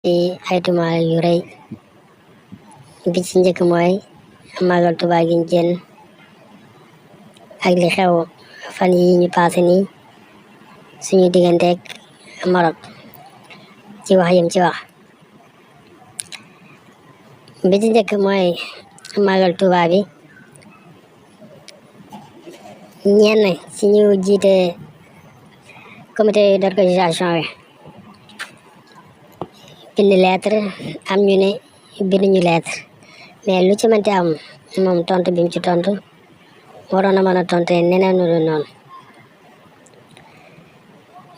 ci ay tuumaal yu rëy bi ci njëkk mooy màggal Tuubaa gi jën ak li xew fan yi ñu paase nii suñu digganteeg Maroc ci wax yim ci wax. bi ci njëkk mooy màggal Tuubaa bi ñenn ci ñu jiite comité d'organisation bi bind lettre am ñu ne binduñu lettre, mais lu ci mënti am moom tontu bi mu ci tontu waroon na mën a tontu neneen nu dul noonu.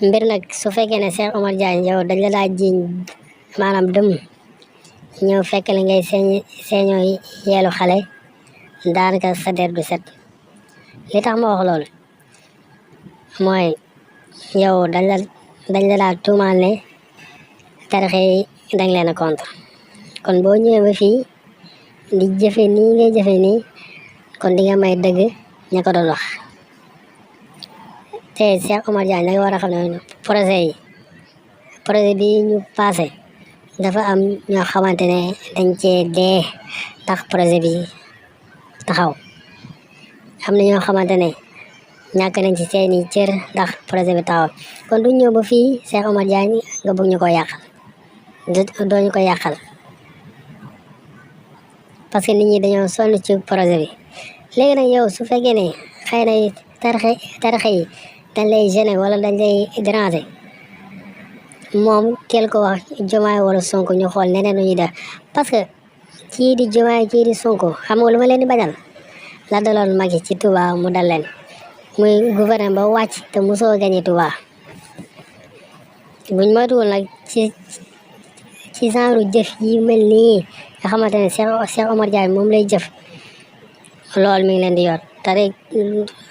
mbir nag su fekkee ne Cheikh Omar Diagne yow dañ la daa jiiñ maanaam dëm ñëw fekk li ngay seeñoo yeelu xale, daanaka sa der du set. li tax ma wax loolu mooy yow dañ la daa tuumaal ne tarixa yi dañ leen a contre, kon boo ñëwee ba fii di jëfe nii ngay jëfe nii kon di nga may dëgg ña ko doon wax. te Cheikh Omar Diagne da nga war a xam ne projet bi ñu passé dafa am ñoo xamante ne dañ cee dee tax projet bi taxaw, am na ñoo xamante ne ñàkk nañ ci seeni cër ndax projet bi taxaw. kon du ñëw ba fii Cheikh Omar Diagne nga bëgg ñu ko yàqal, doo ñu ko yàqal parce que nit ñi dañoo sonn ci projet bi. léegi nag yow su fekkee ne xëy na tarixa yi dañ lay gêner wala dañ lay déranger, moom teel ko wax Diomaye wala Sonko ñu xool neneen nu ñuy def. parce que kii di Diomaye kii di Sonko xam nga lu ma leen di bañal la daloon Macky ci Touba mu dal leen, muy gouvernement ba wàcc te mosoo gañe Touba. buñ moytuwul nag ci genre jëf yi mel nii nga xamante ne Cheikh Omar Diagne moom lay jëf, loolu mi ngi leen di yor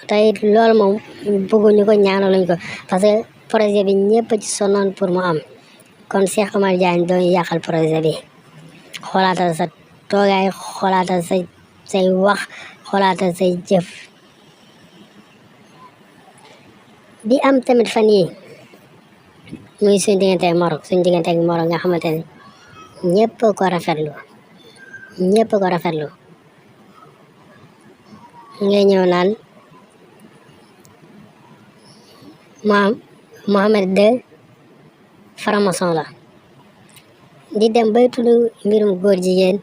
tey loolu moom bëgguñu ko ñaanaluñ ko parce que projet bi ñëpp ci sonnoon pour mu am. kon Cheikh Omar Diagne doo yàqal projet bi. xoolaatal sa toogaay, xoolaatal say wax, xoolaatal say jëf. bi am tamit fan yi muy suñu diggante ak Maroc nga xamante ne ñëpp ko rafetlu ngay ñëw naan Mohamed II franc-maçon la, di dem bay tudd mbirum góor jigéen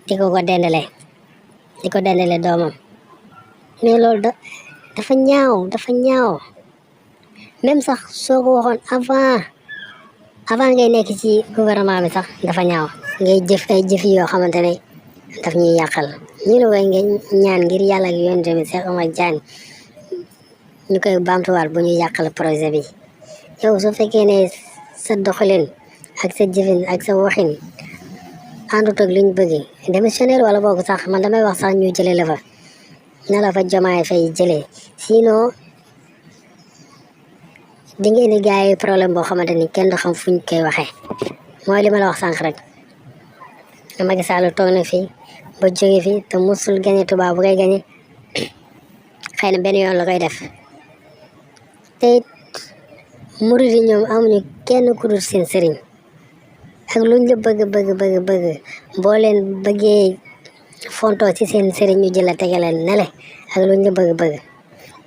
di ko dendale doomam. mais loolu dafa ñaaw même sax soo ko waxoon avant ngay nekk ci gouvernement bi sax dafa ñaaw. ngay jëf ay jëf yoo xamante ne daf ñuy yàqal. ñu la koy nga ñaan ngir yàlla ak yonent bi Cheikh Omar Diagne ñu koy baamtuwaat bu ñu yàqal projet bi. yow su fekkee ne sa doxalin ak sa jëfin ak sa waxin àndut ak liñ bëgg démissionnaire wala boog sax man damay wax sax ñu jëlee la fa na la fa Diomaye Faye jëlee, sinon di nga indi gars yi problème boo xamante ni kenn du xam fuñ koy waxee. mooy li ma la wax sànq rek, Macky Sall toog na fi ba jóge fi te musul gañe Touba, bu koy gañe xëy na benn yoon la koy def. te murid yi ñoom amuñu kenn ku dul seen sëriñ, ak luñ la bëgg boo leen bëggee fontoo ci seen sëriñ ñu jël la tegaleen nele ak luñ la bëgg.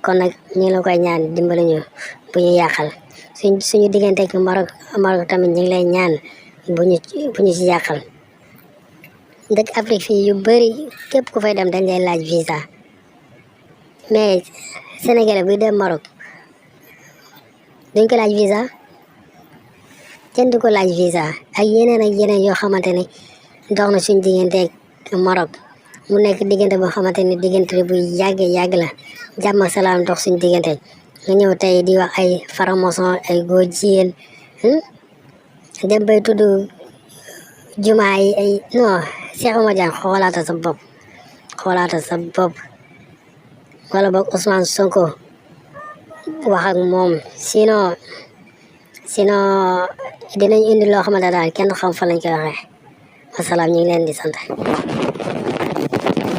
kon nag ñu la koy ñaan dimbali ñu bu ñu yàqal suñu diggante ak Maroc tamit ñu ngi lay ñaan bu ñu ci yàqal. dëkk Afrique fii yu bëri képp ku fay dem dañ lay laaj visa, mais Sénégalais buy dem Maroc duñ ko laaj visa, kenn du ko laaj visa. ak yeneen yoo xamante ne dox na suñ diggante ak Maroc mu nekk diggante boo xamante ne diggante bu yàgg la, jàmm ak salaam dox suñ diggante. nga ñëw tey di wax ay franc-maçon ay góor jigéen dem bay tudd jumaa yi ay non Cheikh Omar Diagne xoolaatal sa bopp wala boog Ousmane Sonko wax ak moom, sinon dinañ indi loo xamante daal kenn xam fa lañ koy waxee. wasalaam, ñu ngi leen di sant.